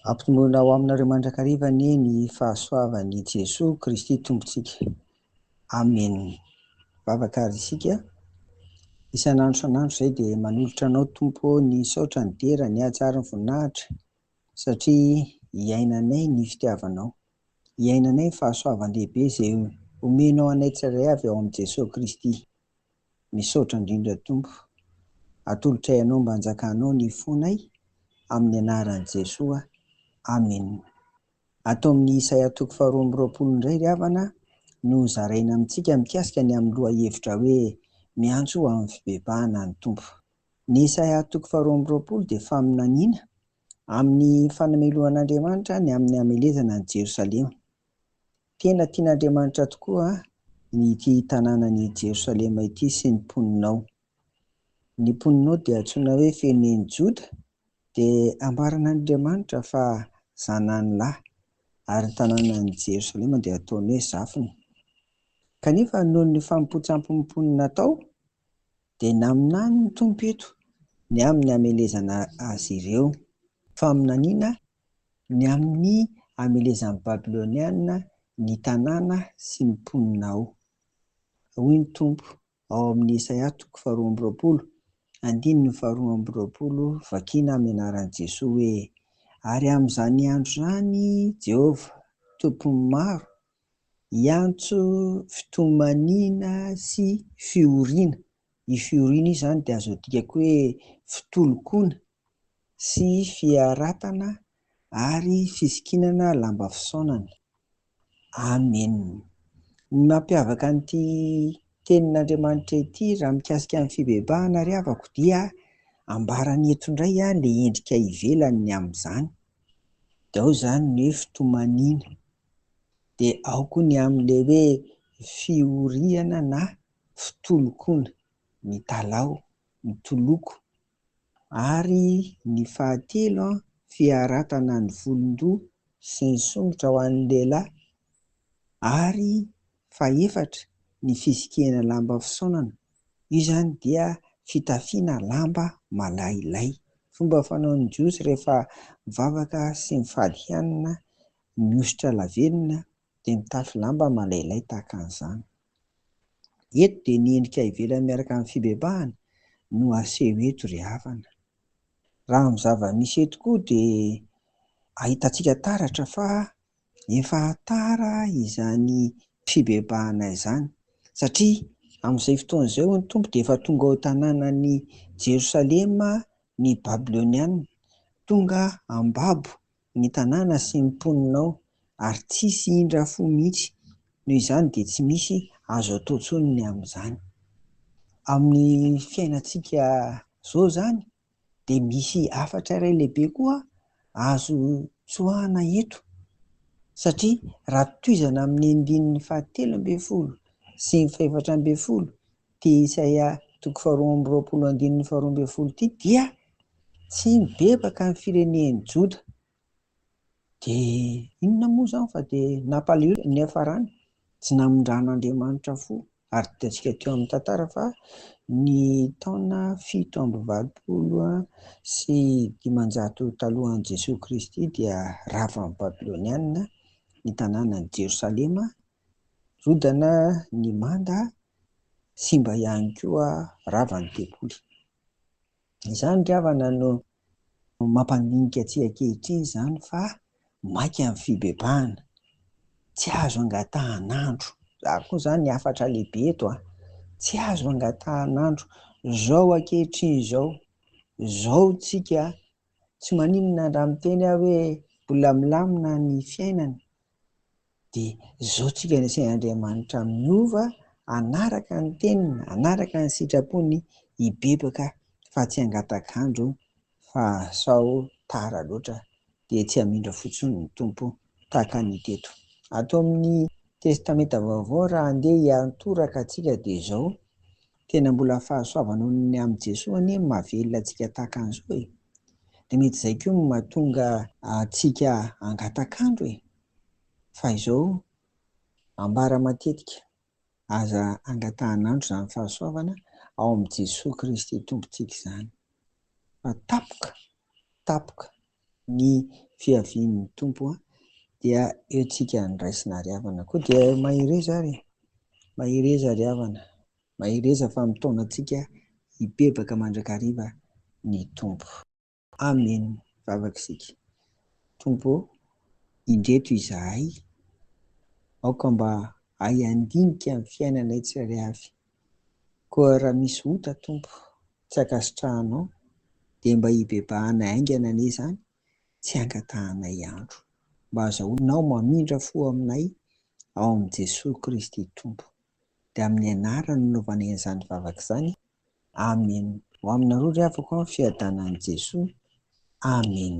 Ampitomboina ho aminareo mandrakariva anie ny fahasoavan'i Jesoa Kristy Tompontsika. Amena. Vavaka ary isika. Isan'andro isan'andro izay dia manolotra anao Tompo ô ny saotra, ny dera, ny haja ary ny voninahitra satria iainanay ny fitiavanao. Iainanay ny fahasoavan-dehibe izay omenao anay tsirairay avy ao amin'i Jesoa Kristy. Misaotra indrindra Tompo. Atolotray Anao mba hanjakanao ny fonay amin'ny anaran'i Jesoa. Amena. Ato amin'ny Isaia toko faharoa amby roapolo indray ry havana no zaraina amintsika mikasika ny amin'ny lohahevitra hoe miantso ho amin'ny fibebahana ny Tompo. Ny Isaia toko faharoa amby roapolo dia faminaniana amin'ny fanamelohan'Andriamanitra ny amin'ny hamelezana an'i Jerosalema. Tena tian'Andriamanitra tokoa ny ity tanànan'i Jerosalema ity sy ny mponina ao. Ny mponina ao dia antsoina hoe firenen'i Joda, dia ambaran'Andriamanitra fa zanany lahy, ary ny tanànan'i Jerosalema dia ataony hoe zafiny. Kanefa noho ny fanompoan-tsampin'ny mponina tao, dia naminany ny Tompo eto ny amin'ny hamelezana azy ireo. Faminaniana ny amin'ny hamelezan'ny Babyloniana ny tanàna sy ny mponina ao. Hoy ny Tompo ao amin'ny Isaia toko faharoa amby roapolo, andininy faharoa amby roapolo, vakiana amin'ny anaran'i Jesoa hoe, Ary amin'izany andro izany Jehovah, Tompon'ny maro, hiantso fitomaniana sy fihoriana. Io fihoriana io izany dia azo adika koa hoe fitolokoana sy fiharatana ary fisikinana lamba fisaonana. Amena. Ny mampiavaka an'ity tenin'Andriamanitra ity raha mikasika ny fibebahana ry havako dia ambarany eto indray ilay endrika ivelany ny amin'izany. Dia ao izany ny hoe fitomaniana. Dia ao koa ny amin'ilay hoe fihorihana na fitolokoana, mitalaho, mitoloko. Ary ny fahatelo, fiharatana ny volon-doha sy ny somotra ho an'ny lehilahy. Ary fahefatra, ny fisikihana lamba fisaonana. Io izany dia fitafiana lamba malailay. Fomba fanaon'ny Jiosy rehefa mivavaka sy mifaly hanina, mihosotra lavenona dia mitafy lamba malailay tahaka an'izany. Eto dia ny endrika ivelany miaraka amin'ny fibebahana no aseho eto ry havana. Raha amin'ny zava-misy eto koa dia ahitantsika taratra fa efa tara izany fibebahana izany satria amin'izay fotoana izay hoy ny Tompo dia efa tonga ao an-tanànan'i Jerosalema ny Babyloniana, tonga ambabo ny tanàna sy ny mponina ao ary tsisy indra fo mihitsy, noho izany dia tsy misy azo atao intsony ny amin'izany. Amin'ny fiainantsika zao izany dia misy hafatra iray lehibe koa azo tsoahana eto satria raha tohizana amin'ny andininy fahatelo ambin'ny folo sy ny fahefatra ambin'ny folo ity Isaia toko faharoa amby roapolo andininy faharoa ambin'ny folo ity dia tsy mibebaka ny firenen'i Joda. Dia inona moa izany fa dia nampalahelo ny niafarany, tsy namindran'Andriamanitra fo. Ary hitantsika teo amin'ny tantara fa ny taona 587 talohan'i Jesoa Kristy dia ravan'ny Babyloniana ny tanànan'i Jerosalema, rodana ny manda, simba ihany koa rava ny tempoly. Izany ry havana no mampandinika antsika ankehitriny izany fa maika ny fibebahana, tsy azo angatahan'andro. Izany koa izany ny hafatra lehibe eto an! Tsy azo angatahan'andro. Izao ankehitriny izao, izao tsika, tsy maninona raha miteny aho hoe mbola milamina ny fiainana, Dia izao tsika nasain'Andriamanitra miova hanaraka ny teniny, hanaraka ny sitrapony, hibebaka fa tsy hangatak'andro fa sao tara loatra dia tsy hamindra fo intsony ny Tompo tahaka ny teto. Ato amin'ny Testamenta Vaovao raha andeha hiantoraka antsika dia izao, tena mbola fahasoavana noho ny amin'i Jesoa anie no mahavelona antsika tahaka an'izao e! Dia mety izay koa no mahatonga antsika hangatak'andro e! Fa izao, ambara matetika, aza angatahan'andro izany fahasoavana ao amin'i Jesoa Kristy Tompontsika izany. Fa tampoka, tampoka ny fiavian'ny Tompo dia eo tsika ny raisina ry havana. Koa dia mahereza ary e! Mahereza ry havana, mahereza fa mitaona antsika hibebaka mandrakariva ny Tompo. Amen. Vavaka isika. Tompo ô, indreto izahay, aoka mba hahay handinika ny fiainanay tsirairay avy. Koa raha misy ota Tompo tsy ankasitrahanao dia mba hibebahanay haingana anie izany, tsy hangatahanay andro. Mba azahoanao mamindra fo aminay ao amin'i Jesoa Kristy Tompo. Dia amin'ny anarany no nanaovanay an'izany vavaka izany. Amen. Ho aminareo ry havako an, fiadanan'i Jesoa. Amen.